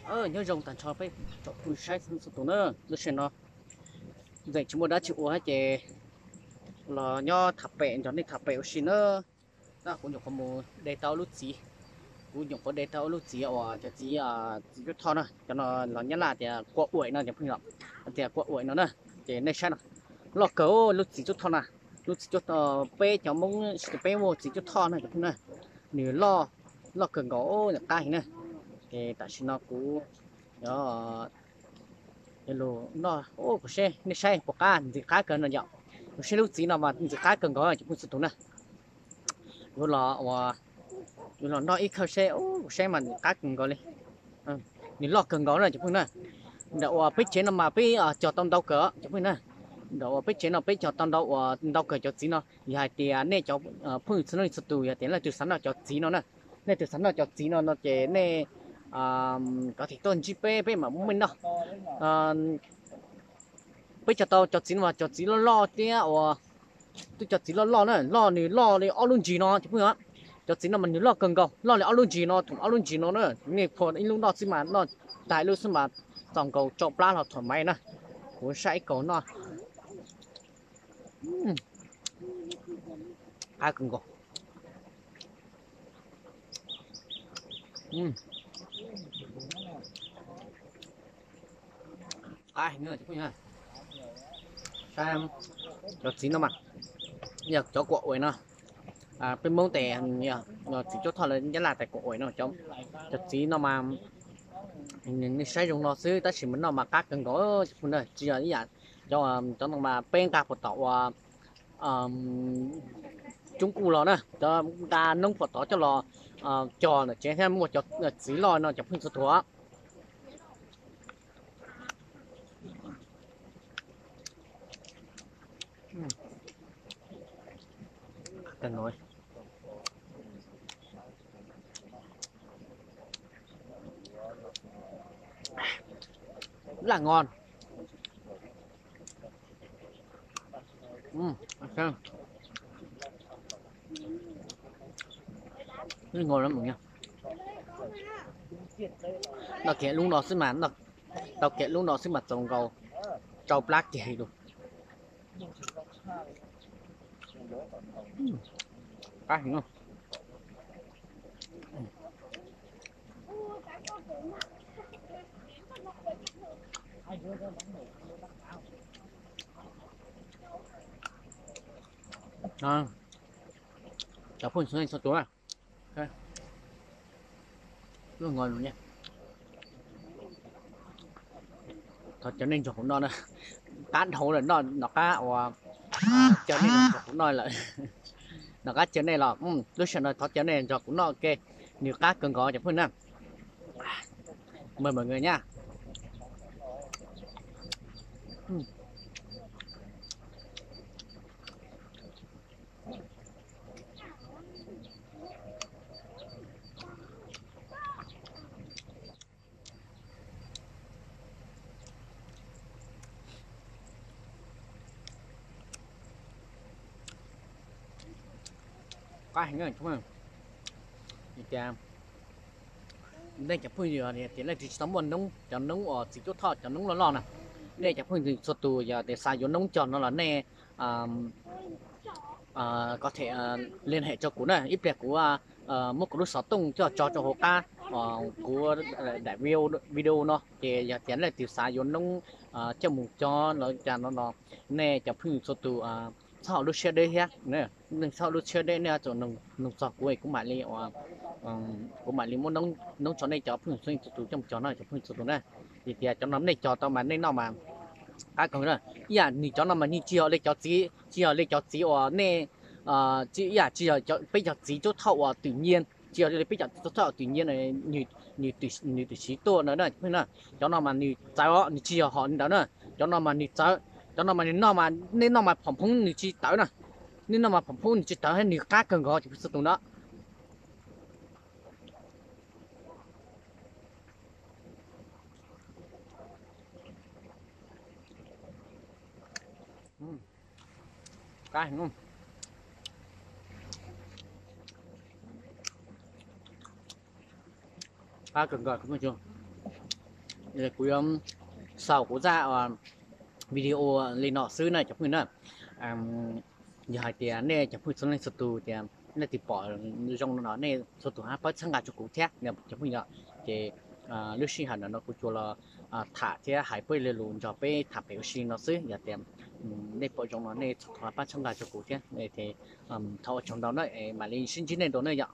Nyob zoo tag nrho peb tsoom phooj ywg saib txhua tus na, lub sij hawm no ntxeem tsis muaj dab tsi ua ces los nyob tham pem nrog nej tham pem ua si na. Kuv nyuam qhuav mus de tau lub txiv, kuv nyuam qhuav de tau lub txiv uas cov txiv, txiv cuab thoj na, cov no los Nyab Laj tias kua uaim no cov phooj ywg, tias kua uaim no na. Ces nej saib no, loj kawg lub txiv cuab thoj na, lub txiv cuab, peb cov Hmoob peb muaj txiv cuab thoj na cov phooj ywg na, nws loj, loj kawg nkaus, nws qab heev na. Ces tam sim no kuv, o, lug noj, kuv saib nej saib puas qab, ntxim qab kawg no yom. Kuv saib lub txiv no mas ntxim qab kawg nkaus cov phooj ywg txhua tus na. Yuav los, yuav los noj ib khawb seb, kuv saib mas ntxim qab kawg nkaus li. Nws loj kawg nkaus na cov phooj ywg na. Ntawm uas peb tsev no mas peb cog tau ntau kawg cov phooj ywg na. Ntawm uas peb tsev no peb cog tau ntau uas ntau kawg cov txiv no. Yog hais tias nej cov phooj ywg txhua leej txhua tus yog tias leej twg xav noj cov txiv no na, leej twg xav noj cov txiv no no ces nej có thể tuaj ntsib peb, peb mam muab nej noj. Peb cog tau cov txiv no mas cov txiv loj loj thiab uas, twb cov txiv loj loj na, loj nws loj li ob lub ntsis no cov phooj ywg. Cov txiv no mas nws loj kawg nkaus, loj li ob lub ntsis no, thoom ob lub ntsis no na. Nej phua ib lub noj xwb mas noj tag ib lub xwb mas txaus nkaus rau plab los thoải mái na. Kuv saib ib kaus noj. Qab kawg nkaus. Qab heev, cov txiv no mas yog cov kua uaim no, peb Hmoob tes txiv cuab thoj lawv Nyab Laj tes kua uaim no. Cov txiv no mas nej saib zoo no xwb tab sis mas noj mas qab kawg nkaus cov phooj ywg na. Tsis yog ib yam cov no mas peb nqa puas tom uas coob kuj los na, cov nqa noob puas tod coj los cog ntawm tsev thiab muaj cov txiv loj no cov phooj ywg txhua tus. Rất là ngon. Rất ngon lắm mọi người. Noj kiag lub no xwb mas, tau kiag lub no xwb mas txaus nkaus rau plab kiag li. Qab heev. Cov phooj ywg txhua tus, thov caw nej nrog kuv noj na. Qab dhau lawm, noj noj qab uas caw nej nrog kuv noj lawm. Noj qab caw nej los lub sij hawm no thov caw nej nrog kuv noj ke, nws qab kawg nkaus cov phooj ywg na. Mời mọi người nha. Qab heev, nej cov phooj ywg tias leej twg tsis tau muaj noob, cov noob uas txiv cuab thoj, cov noob loj loj na, nej cov phooj ywg txhua tus yog tias xav yuav noob cog no los nej có thể liên hệ cho kuv na, ib pliag kuv muab kuv lub xov tooj coj tso rau hauv qab kuv daim video no, ces yog tias leej twg xav yuav noob coj mus cog los cas no los nej cov phooj ywg txhua tus txhob lub siab deb thiab, nej txhob lub siab deb, nej tsuas nug txog kuv, kuv mam li, kuv mam li muab noob tso nej cov phooj ywg txhua tus coj mus cog no cov phooj ywg txhua tus na. Vim tias cov no nej cog tau mas nej noj mas qab kawg na. Ib yam nws cov no mas nws tsis yog li cov txiv, tsis yog li cov txiv uas nej, ib yam tsis yog peb cov txiv cuab thoj uas tự nhiên, tsis yog li peb cov txiv cuab thoj uas tự nhiên nws twb siv tuaj ntawd na. Cov no mas nws txawv, nws tsis yog hom li ntawd na. Cov no mas nws txawv, cov no mas nws noj mas nej noj mas phom phoob nws tsis tawv na. Nej noj mas phom phoob nws tsis tawv thiab nws qab kawg nkaus cov phooj ywg txhua tus na. Qab heev, qab kawg nkaus cov phooj ywg. Kuv yuav xaus kuv zaj video li no xwb na cov phooj ywg na. Yog hais tias nej cov phooj ywg txhua leej txhua tus tias nej twb pom zoo no nej txhua tus ho pab txhawb nqa rau kuv thiab cov phooj ywg. Ces lub sij hawm no kuv tsuas los tham thiab hais peb lo lus nrog peb tham pem ua si no xwb. Yog tias nej pom zoo no nej txhua tus ho pab txhawb nqa rau kuv thiab, thov ua tsaug ntau na, mam li sib ntsib nej dua na yom.